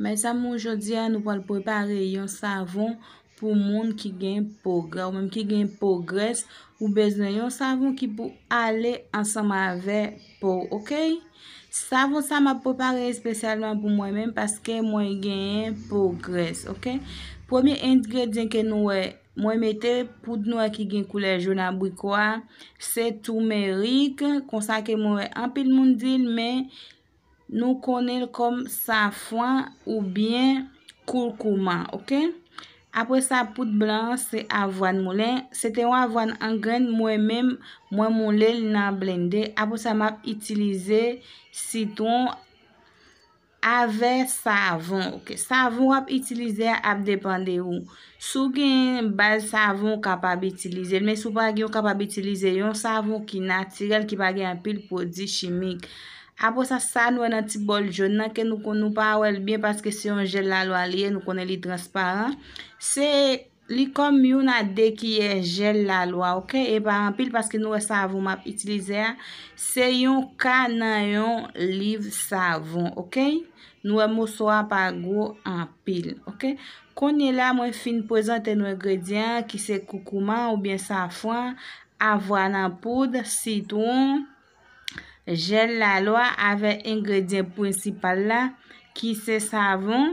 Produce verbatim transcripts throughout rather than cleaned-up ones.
Mes amours, jodi a nou pral prepare yon savon pou moun ki gen po gra. Ou menm ki gen po grès, ou bezwen yon savon ki pou ale ansanm avè po, ok? Savon sa m ap prepare espesyalman pou mwen menm paske mwen genyen po grès, ok? Premye engredyan ke nou wè, mwen mete poud nwè ki gen koulè jòn abriko a, se toumerik, konsa ke mwen wè anpil moun di l, men nou konnen l kòm safran oubyen koukouman, ok? Apre sa, poud blan an, se avwàn moulen. Se te yon avwàn an grenn, mwen menm, mwen moule l nan blende. Apre sa, m ap itilize sitwon avè savon, ok? Savon w ap itilize a ap depann de ou. Si w gen baz savon, w kapab itilize l, men si w pa gen, w kapab itilize yon savon ki natirèl, ki pa gen anpil pwodui chimik. Apre sa, sa nou wè nan ti bòl jòn nan, ke nou konn nou pa wè l byen paske se yon jèl lalwa li ye, nou konnen li transparan. Se li kòm youn a de kiyè jèl lalwa, ok? E pa anpil paske nou wè savon m ap itilize a, se yon ka nan yon liv savon, ok? Nou wè moso a pa gwo anpil, ok? Kounye la, mwen fin prezante nou engredyan an ki se koukouman oubyen safran, avwàn an poud, sitwon, jèl lalwa avè engredyan prensipal la ki se savon.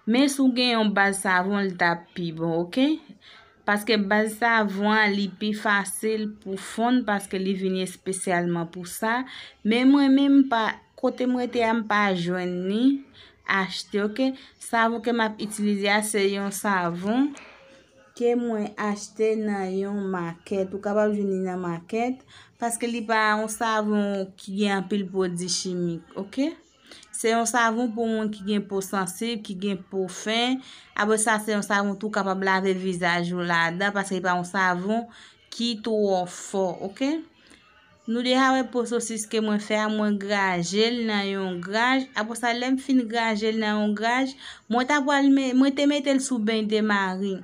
Men si w gen yon baz savon, li t ap pi bon, ok? Paske baz savon an, li pi fasil pou fonn paske li vini espesyalman pou sa. Men mwen menm pa, kote m rete a, m pa jwenn ni achte, ok? Savon ke m ap itilize a, se yon savon ke mwen achte nan yon makèt. Ou kapab jwenn li nan makèt, paske li pa yon savon ki gen anpil pwodui chimik, ok? Se yon savon pou moun ki gen po sansib, ki gen po fen. Apre sa, se yon savon tou w kapab lave vizaj ou ladan, paske li pa yon savon ki twò fò, ok? Nou deja wè pwosesis ke mwen fè a, mwen graje l nan yon graj. Apre sa, lè m fin graje l nan yon graj, mwen ta pral me-, mwen te mete l sou beny de mari.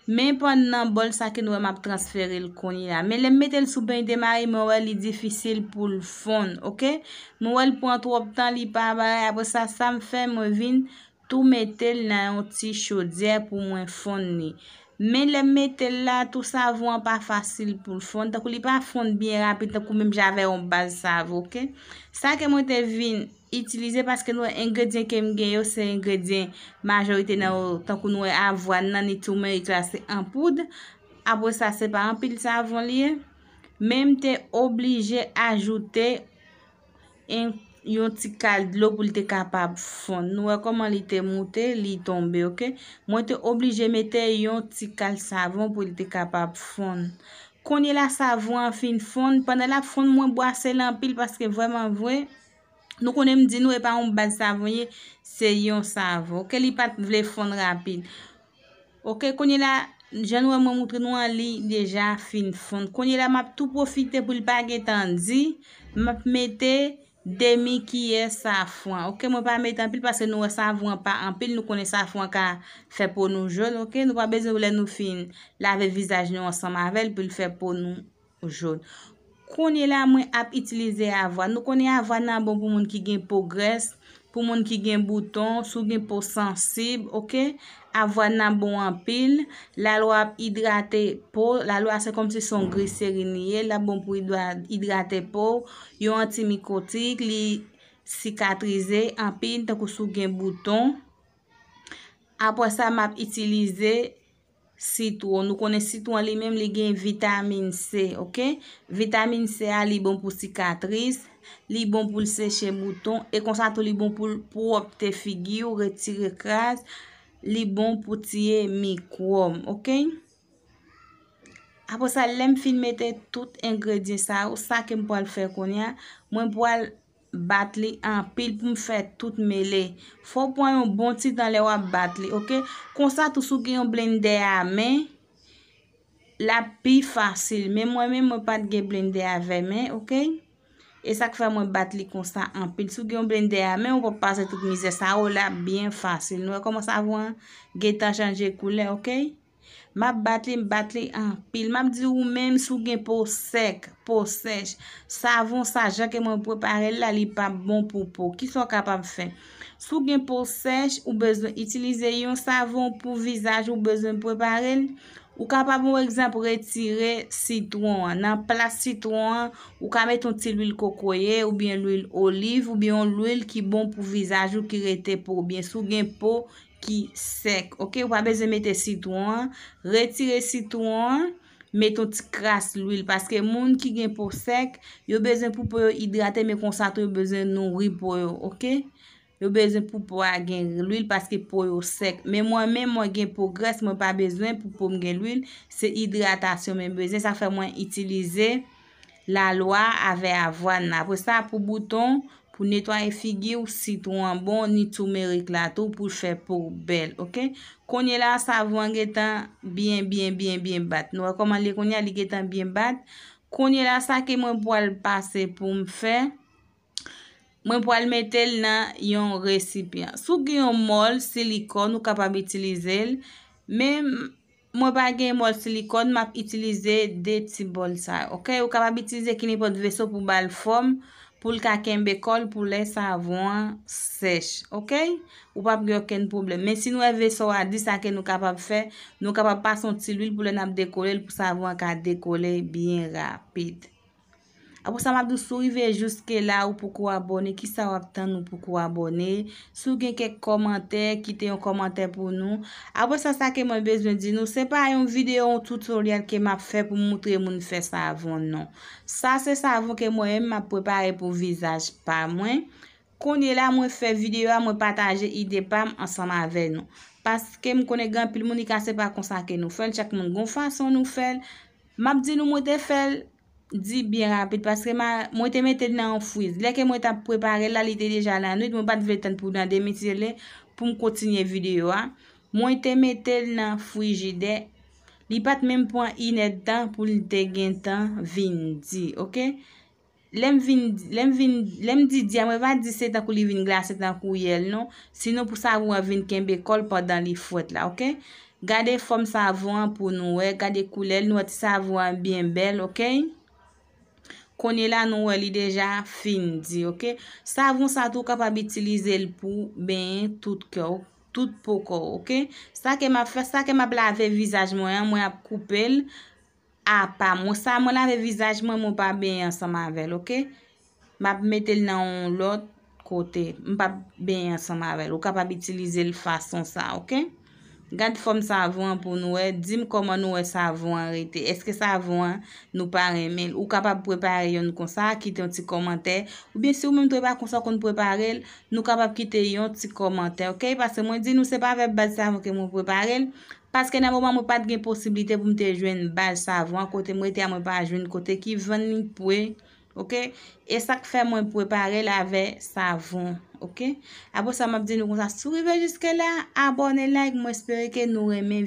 Men pandan bòl sa ke nou wè m ap transfere l kounye a. Men lè m mete l sou beny de mari, mwen wè li difisil pou l fonn, ok? Mwen wè l pran twòp tan, li pa bagay. Apre sa, sa m fè, mwen vin tou mete l nan yon ti chodyè pou mwen fonn li. Men lè m mete l la, tou savon an pa fasil pou l fonn. Tankou li pa fonn byen rapid, tankou menm jan avè yon baz savon, ok? Sa ke mwen te vin itilize, paske nou wè engredyan ke m gen yo, se engredyan majorite nan yo, tankou nou wè avwàn nan, ni toumerik la, se an poud. Apre sa, se pa anpil savon li ye. Men m te oblije ajoute en, yon ti kal dlo pou l te kapab fonn. Nou wè kòman li te moute, li tonbe, ok? Mwen te oblije mete yon ti kal savon pou l te kapab fonn. Kounye la, savon an fin fonn. Pandan l ap fonn, mwen bwase l anpil paske vrèman vre, nou konnen m di nou, e pa yon baz savon ye, se yon savon. Ok, li pa t vle fonn rapid. Ok, kounye la, jan nou wè mwen moutre nou an, li deja fin fonn. Kounye la, m ap tou pwofite pou l pa gentan di, m ap mete demi kiyè safran. Ok, mwen pa mete anpil paske nou wè savon an pa anpil, nou konnen safran ka fè po nou jòn, ok? Nou pa bezwen lè nou fin lave vizaj nou ansanm avè l pou l fè po nou jòn. Kounye la, mwen ap itilize avwàn. Nou konnen avwàn nan bon pou moun ki gen po grès, pou moun ki gen bouton, si w gen po sansib, ok? Avwàn nan bon anpil. Lalwa ap idrate po. Lalwa se kòmsi se yon gliserin li ye. L ap bon pou idra-, idrate po. Yon antimikotik, li sikatrize anpil, tankou si w gen bouton. Apre sa, m ap itilize sitwon. Nou konnen sitwon li menm, li gen vitamin C, ok? Vitamin C a, li bon pou sikatris, li bon pou l seche bouton, e konsa tou li bon pou l pwòpte figi w, retire kras, li bon pou tiye mikwòb, ok? Apre sa, lè m fin mete tout engredyan sa yo, sa ke m pral fè kounye a, mwen pral bat li anpil pou m fè tout mele. Fò w pran yon bon ti tan lè w ap bat li, ok? Konsa tou, si w gen yon blendè a men, l ap pi fasil. Men mwen menm, mwen pa t gen blendè avè men, ok? E sa k fè mwen bat li konsa anpil. Si w gen yon blendè a men, ou p ap pase tout mizè sa yo, l ap byen fasil. Nou wè kòman savon an gentan chanje koulè, ok? M ap bat li, m bat li anpil. M ap di ou menm si w gen po sèk, po sèch, savon sa, jan ke mwen prepare l la, li p ap bon pou po. Kisa w kapab fè? Si w gen po sèch, ou bezwen itilize yon savon pou vizaj ou bezwen prepare l, ou kapab, yon egzanp, retire sitwon an. Nan plas sitwon an, ou ka mete yon ti lwil kokoye oubyen lwil oliv oubyen yon lwil ki bon pou vizaj ou ki rete po byen. Si w gen po ki sèk, oke? Ou pa bezwen mete sitwon an. Retire sitwon an, mete yon ti kras lwil, paske moun ki gen po sèk, yo bezwen pou po yo idrate, men konsa tou yo bezwen nouri po yo, oke? Yo bezwen pou po a gen lwil paske po yo sèk. Men mwen menm, mwen gen po grès, mwen pa bezwen pou po m gen lwil. Se idratasyon mwen bezwen. Sa fè mwen itilize lalwa avè avwàn nan. Apre sa, pou bouton, pou netwaye figi w, sitwon an bon, ni toumerik la tou pou fè po w bèl, oke? Kounye la, savon an gentan byen, byen, byen, byen bat. Nou wè kòman li ye kounye a, li gentan byen bat. Kounye la, sa ke mwen pral pase pou m fè, mwen pral mete l nan yon resipyan. Si w gen yon mòl silikòn, ou kapab itilize l. Men, mwen pa gen mòl silikòn, m ap itilize de ti bòl sa yo, oke? Ou kapab itilize ki nenpòt veso pou ba l fòm, pou l ka kenbe kò l pou lè savon an sèch, oke? Ou p ap gen okenn pwoblèm. Men si nou wè veso a di sa ke nou kapab fè, nou kapab pase yon ti lwil pou lè n ap dekole l, pou savon an ka dekole byen rapid. Apre sa, m ap di w, si w rive jiske la, ou poko abòne, kisa w ap tann, ou poko abòne? Si w gen kèk kòmantè, kite yon kòmantè pou nou. Apre sa, sa ke mwen bezwen di nou, se pa yon videyo, yon tutorial ke m ap fè pou m moutre moun fè savon, non. Sa se savon ke mwen menm m ap prepare pou vizaj pa mwen. Kounye la, mwen fè videyo a, mwen pataje ide pa m ansanm avè nou. Paske m konnen gen anpil moun ki ka se pa konsa ke nou fè l, chak moun gon fason nou fè l. M ap di nou, mwen te fè l di byen rapid, paske ma, mwen te mete l nan yon friz. Lè ke mwen t ap prepare l la, li te deja lannwit, mwen pa t vle tann pou nan demi sele pou m kontinye videyo a. Mwen te mete l nan frijidè. Li pa t menm pran inèdtan pou li te gentan vin di, oke? Lè m vin, lè m vin, lè m di di a, mwen pa di se tankou li vin glase tankou yèl, non. Sinon pou savon an vin kenbe kò l pandan li frèt la, oke? Gade fòm savon an pou nou wè, gade koulè l, nou wè ti savon an byen bèl, oke? Kounye la, nou wè li deja fin di, oke? Savon sa tou, ou kapab itilize l pou benyen tout kò w, tout po kò w, oke? Sa ke m ap fè, sa ke m ap lave vizaj mwen an, mwen ap koupe l apa. Mwen sa, mwen lave vizaj mwen, mwen pa benyen ansanm avè l, oke? M ap mete l nan yon lòt kote. M p ap benyen ansanm avè l. Ou kapab itilize l fason sa, oke? Gad fòm savon an pou nou wè. Di m kòman nou wè savon an rete. Èske savon an nou pa renmen l? Ou kapab prepare youn konsa, kite yon ti kòmantè. Oubyen si ou menm tou e pa konsa w konn prepare l, nou kapab kite yon ti kòmantè, oke? Paske mwen di nou se pa avèk baz savon ke mwen prepare l. Paske nan moman mwen pa t gen posiblite pou m te jwenn baz savon an, kote m rete a mwen pa jwenn kote ki vann li pwe, oke? E sa k fè mwen prepare l avè savon, oke? Apre sa, m ap di nou konsa, si w rive jiske la, abòne, like, mwen espere ke nou renmen